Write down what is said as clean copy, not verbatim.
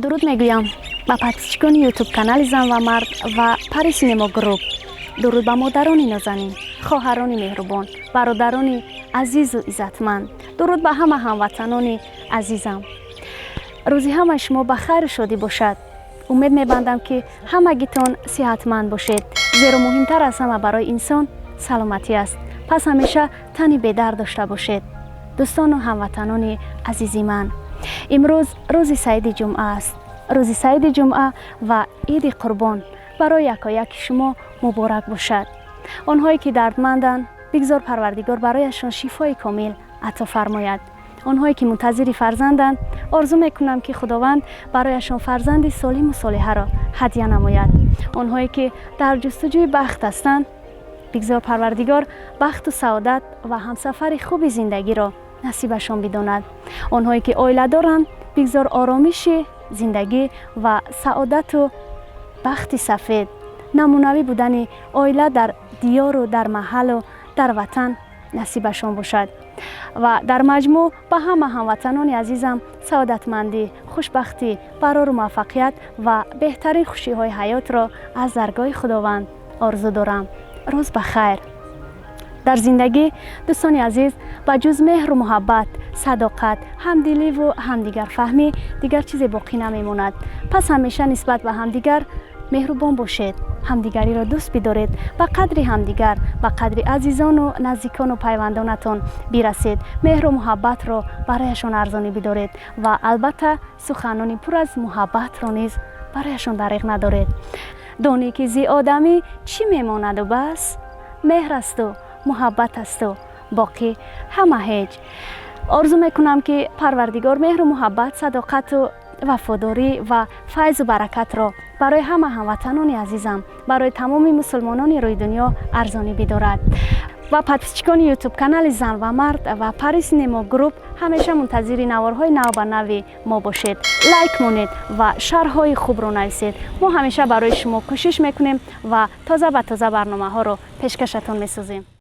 Дуруд мегӯям ба подписчикони Ютуб канали «Зан ва мард» ва Пари Синемо Груп. Дуруд ба модарони нозанин, хоҳарони меҳрубон, бародарони азизу иззатманд. Дуруд ба ҳама ҳамватанони азизам. Рӯзи ҳамаи шумо ба хайру шодӣ бошад. Умед мебандам, ки ҳамагитон сиҳатманд бошед, зеро муҳимтар аз ҳама барои инсон саломатӣ аст. Пас ҳамеша тани бедард дошта бошед. Дӯстону ҳамватанони азизи ман, имрӯз рӯзи саиди ҷумъа аст. Рӯзи саиди ҷумъа ва Иди Қурбон барои якояки шумо муборак бошад. Онҳое ки дардманданд, бигзор Парвардигор барояшон шифои комил ато фармояд. Онҳое ки мунтазири фарзанданд, орзу мекунам, ки Худованд барояшон фарзанди солиму солиҳаро ҳадя намояд. Онҳое ки дар ҷустуҷӯи бахт ҳастанд, бигзор Парвардигор бахту саодат ва ҳамсафари хуби зиндагиро насибашон бидонад. Онҳое ки оила доранд, бигзор оромиши зиндагӣ ва саодату бахти сафед, намунавӣ будани оила дар диёру дар маҳаллу дар ватан насибашон бошад. Ва дар маҷмӯъ ба ҳама ҳамватанони азизам саодатмандӣ, хушбахтӣ, барору муваффақият ва беҳтарин хушиҳои ҳаётро аз даргоҳи Худованд орзу дорам. Рӯз ба хайр. Дар зиндагӣ, дӯстони азиз, ба ҷуз меҳру муҳаббат, садоқат, ҳамдиливу ҳамдигарфаҳмӣ дигар чизе боқӣ намемонад. Пас ҳамеша нисбат ба ҳамдигар меҳрубон бошед, ҳамдигариро дӯст бидоред, ба қадри ҳамдигар, ба қадри азизону наздикону пайвандонатон бирасед, меҳру муҳаббатро барояшон арзонӣ бидоред ва албатта суханони пур аз муҳаббатро низ барояшон дариғ надоред. Донӣ, ки зи одамӣ чӣ мемонаду бас, меҳр асту муҳаббат асту боқӣ ҳама ҳеҷ. Орзу мекунам, ки Парвардигор меҳру муҳаббат, садоқату вафодорӣ ва файзу баракатро барои ҳама ҳамватанони азизам, барои тамоми мусулмонони рӯи дунё арзонӣ бидорад. Ва подписчикони Ютуб канали «Зан ва мард» ва Пари Синемо Груп, ҳамеша мунтазири наворҳои навбанави мо бошед. Лайк монед ва шарҳҳои хубро нависед. Мо ҳамеша барои шумо кӯшиш мекунем ва тоза ба тоза барномаҳоро пешкашатон месозем.